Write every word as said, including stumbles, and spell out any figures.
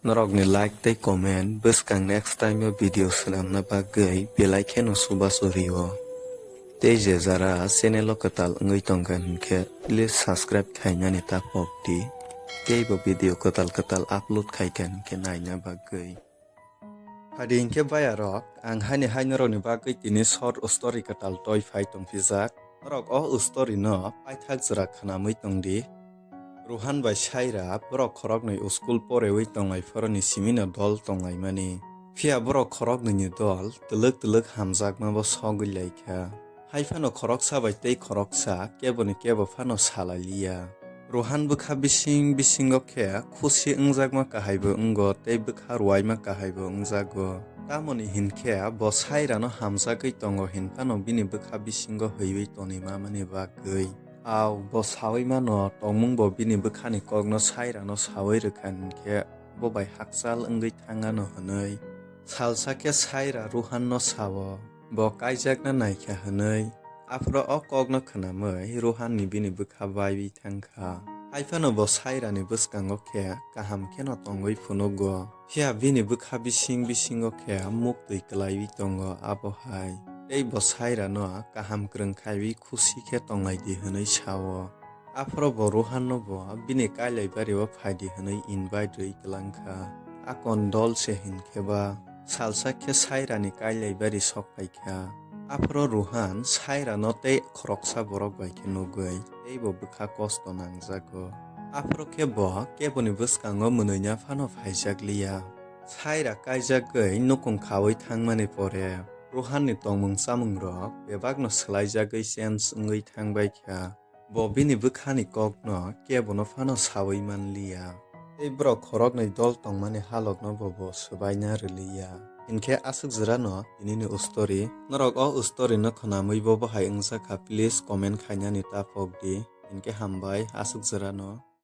Norokni like tei comment bwskang next time o video swnamna bagwi belai kheno chubachu rio. Tei je jara channel o kwtal wngwi tongkha hinkhe please subscribe khainani ta pok di. Tei bo video kwtal kwtal upload khaikha hinkhe naina bagwi. Phadi hinkhe bayarok, ang haini hai norokni bagwi tini short story kwtal toi phai tongphijak. Norok o story no paithak jora khwnamwi tongdi. Ruhan bai Saira borok khoroknwi school porewi tonglai phoroni simino dol tonglaimani. Phiya borok khoroknwini dol twlwk twlwk hamjakma bo sogwi laikha. Hai phano khoroksa bai tei khoroksa keboni kebo phano salai liya. Ruhan bwkha bising bisingo khe khusi wngjakma kahaibo wngo tei bwkha ruaima kahaibo wngjago. Tamoni hinkhe bo Sairano hamjagwi tongo hinphano bini bwkha bisingo hwiwi tonwi mamani bagwi. Au, bo saui mano, tongmung bo bini bwkhani kokno Sairano saui rwkha hinkhe bo bai hakchal wngwi thangano hwnwi. Salsa khe Saira Ruhanno sao, bo kaijakna naikha hwnwi. Aphuru o kokno khwnamwi Ruhanni bini bwkha baiwi thangkha. Haiphano bo Sairani bwskango khe kaham kheno tongwi phunugo. Phiya bini bwkha bising bisingo khe muktwi kwlaiwi tongo abo hai. Tei bo Sairano kaham kwrwng khaiwi khusi khe tonglaidi hwnwi sao. Aphuru bo Ruhanno bo bini kailaibari o phaidi hwnwi invite rwi kwlangkha. Akon dol se hinkhe ba salsa khe Sairani kailaibari sok phaikha. Aphuru Ruhan Sairano tei khoroksa borok bai khe nugwi tei bo bwkha kosto nangjago. Aphuru khe bo keboni bwskango mwnwina phano phaijak liya. Saira kaijagwi nukung khaui thangmani pore Ruhanni tongmung chamungrok bebakno swlaijagwi change wngwi thangbaikha. Bo bini bwkhani kokno kebono phano saui manliya. Tei borok khoroknwi dol tongmani halokno bo bo swbaina rwliya. Hinkhe aswk jora no tinini story. Norok o story no khwnamwi bo bahai wngjakha, please comment khainani ta pok di. Hinkhe hambai aswk jora no.